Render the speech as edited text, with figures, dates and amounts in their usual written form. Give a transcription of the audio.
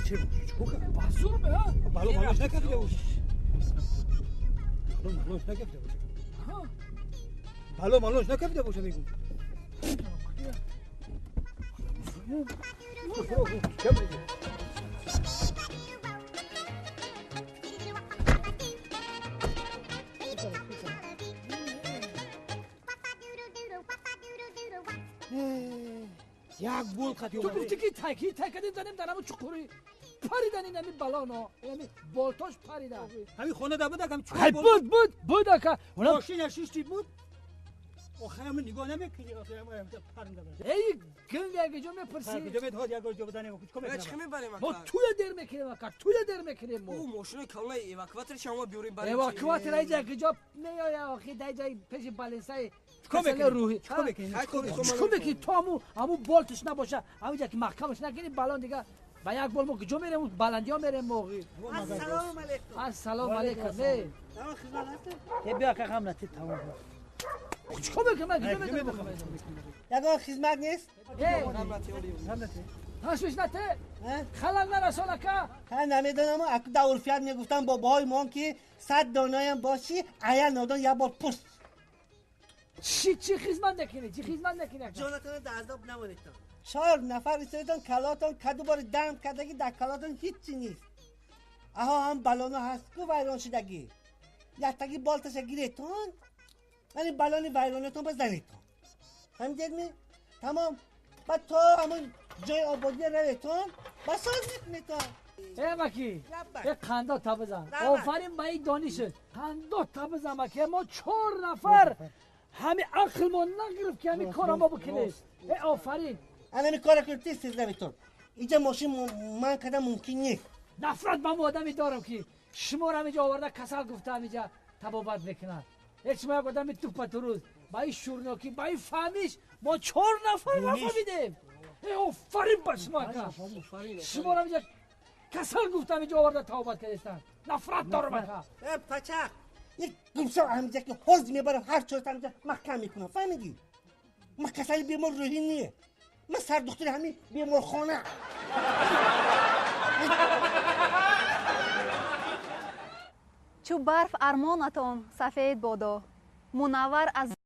چه چیکار بازور به ها بالا بالاش نکفته باشه بالا بالاش نکفته باشه ها بالا بالاش نکفته باشه میگم یک بول خطی تو گفتی که تکی تکدیم زنیم در همون چقوری پریدن این همی بالانا این بالتاش پریدن همین خونه در بود هم چقوری بود بود بود اکا ماشین شیشتی بود آخه همون نگاه نمیکنی آخه همون پرنده ای گنگ اگه جو میپرسی کجا میتهاد یک جا بزنیم چه میبریم ما توی در میکنیم اکا توی در میکنیم ما او ماشین کلای اواکواتر شما بیاریم بریم اواکواتر ایجا کجا میای آخه در جای پیش بالنسای چیکار میکنی روحی چیکار میکنی چیکار میکنی تو همو بالتش نباشه همونجا که محکمش نکنی بالون دیگه با یک بال ما کجا میریم بلندی ها میریم موقعی السلام علیکم السلام علیکم تمام خدمت هست بیا که هم نتی تمام چیکار میکنم من کجا یگان خدمت نیست تشویش نته خلل نرسان اکا ها نمیدونم اکو در عرفیت میگفتم باباهای ما که 100 دانایم باشی عیال نادان یک بار پرس چی خدمت نکنی چی خدمت نکنی جانتون در عذاب نمانیدتان 4 نفر ایستادتان کلاتان کدو بار دم کردگی در کلاتان هیچی نیست آها هم بالانا هست کو ویران شدگی یک تگی بالتش گیرتون یعنی بالون ویرانتون بزنیتون فهمیدید می تمام بعد تا همون جای آبادی رویتون بس ساز میکنیتون ای مکی ای قندا تا بزن آفرین به این دانشت قندا تا بزن مکی ما 4 نفر همین عقلمون نگرفت که همین کار ما بکنیم ای آفرین انا همین کار کنیم تیز تیز رویتون اینجا ماشین من کدام ممکن نیست نفرت به آدمی دارم که شما رو همینجا آورده کسل گفته همینجا تبابت میکنن هیچ ما یک آدم توپ تو روز با این شورناکی با این فهمیش ما 4 نفر نفهمیدیم ای آفرین به شما که شما رو همینجا کسل گفته همینجا آورده تبابت کردستن نفرت دارم اکا ای پچق یک گمشا همینجا که حوز میبرم هر چهار همینجا محکم میکنم فهمیدی من کسل بیمار روحی نیه من سر دختر همین بیمارخانه چو برف ارمانتان سفید بادو منور از